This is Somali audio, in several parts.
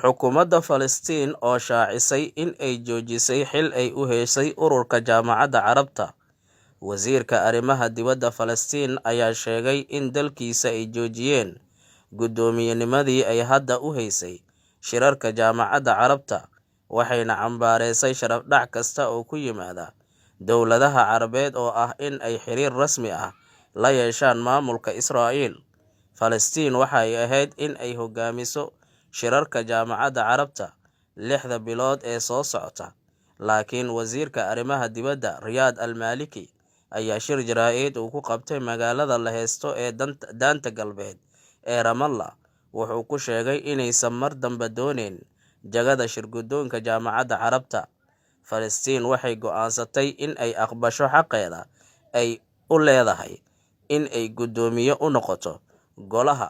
Xukuumadda Falastiin oo shaacisay in ay joojisay xil ay u heysay ururka Jaamacadda Carabta. Wasiirka arrimaha dibadda Falastiin ayaa sheegay in dalkiisa ay joojiyeen guddoomiyennimadii ay hadda u heysay shirarka Jaamacadda Carabta, waxayna cambaareysay sharaf-dhac kasta oo ku yimaada dowladaha Carabeed oo ah in ay xiriir rasmi ah la yeeshaan maamulka Israa'iil. Falastiin waxa ay ahayd in ay hoggaamiso shirarka Jaamacadda Carabta 6da bilood ee soo socota, laakiin wasiirka arrimaha dibadda Riyaad Al Maliki ayaa shir jaraa'id uu ku qabtay magaalada la heysto ee Daanta Galbeed ee Ramallah wuxuu ku sheegay inaysan mar dambe dooneyn jagada shirguddoonka Jaamacadda Carabta. Falastiin waxay go'aansatay in ay aqbasho xaqeeda ay u leedahay in ay guddoomiye u noqoto golaha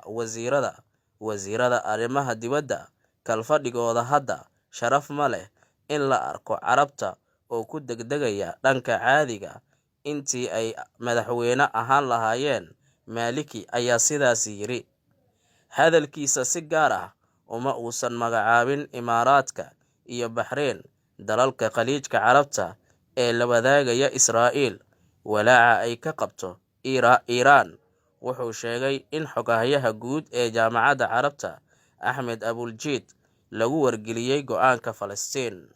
wasiirada arrimaha dibadda kalfadhigooda hadda. Sharaf ma leh in la arko Carabta oo ku degdegaya dhanka caadiga intii ay madaxweyne ahaan lahaayeen, Maliki ayaa sidaasi yiri. Hadalkiisa si gaar ah uma uusan magacaabin Imaaraadka iyo Baxreyn, dalalka Khaliijka Carabta ee la wadaagaya Israa'iil walaaca ay ka qabto Iiraan. Wuxuu sheegay in xoghayaha guud ee Jaamacadda Carabta, Axmed Abuljiid, lagu wargeliyey go'aanka Falastiin.